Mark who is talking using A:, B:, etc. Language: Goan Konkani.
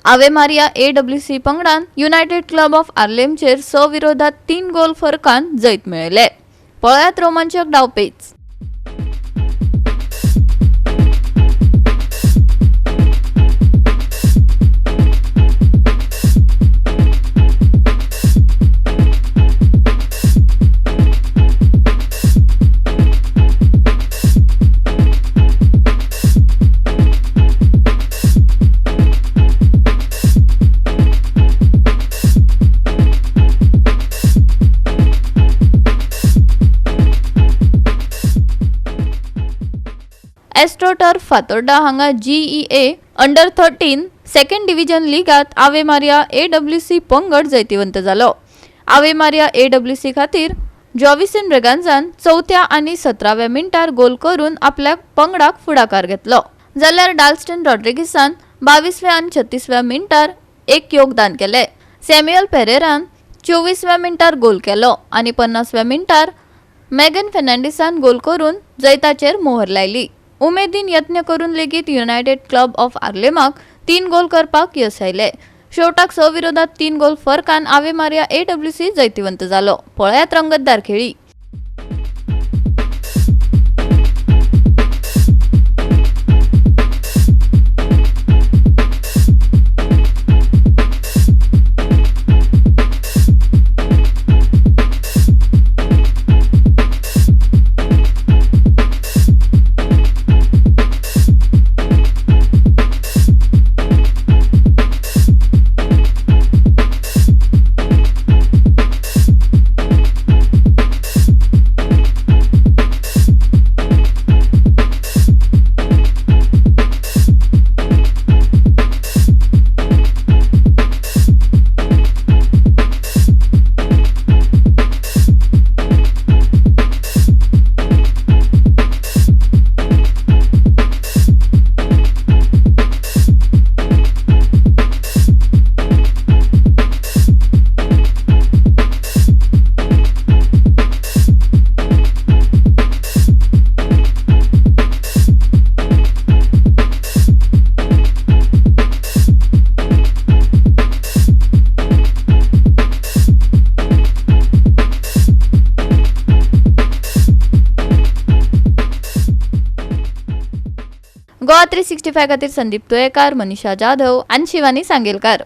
A: आवे मारिया AWC पंगडान युनायटेड क्लब ऑफ आर्लेमचेर 6-3 गोल फरकान जैत मेळयले. पळयात रोमांचक डावपेच. एस्ट्रोटर्फ फातोर्डा हांगा GEA under 13 second division लिगात आवे मारिया AWC पंगड जैतिवंत जालो. आवे मारिया AWC खातीर जॉविसन ब्रेगांजान 4थ्या आनी 17व्या मिनटार गोल करून आपल्या पंगडाक फुडाकार घेतलो. जाल्यार डाल्स्टन रॉड्रिगीसान 22व्या आनी 36व्या मिनटार एक योगदान केले. सॅम्युअल पेरेरान 24व्या मिनटार गोल केलो आनी 50व्या मिनटार मेगन फेर्नांडीसान गोल करून जैताचेर मोहर लायली. उमेदीन यत्न करून लेगीत युनायटेड क्लब ऑफ आर्लेमाक 3 गोल करपाक येस आयले. शेवटाक 6-3 गोल फरकान आवे मारिया AWC जैतिवंत जालो. पळयात रंगतदार खेळी. गोवा 365 खातीर संदीप तुयेकार, मनीषा जाधव आनी शिवानी सांगेलकार.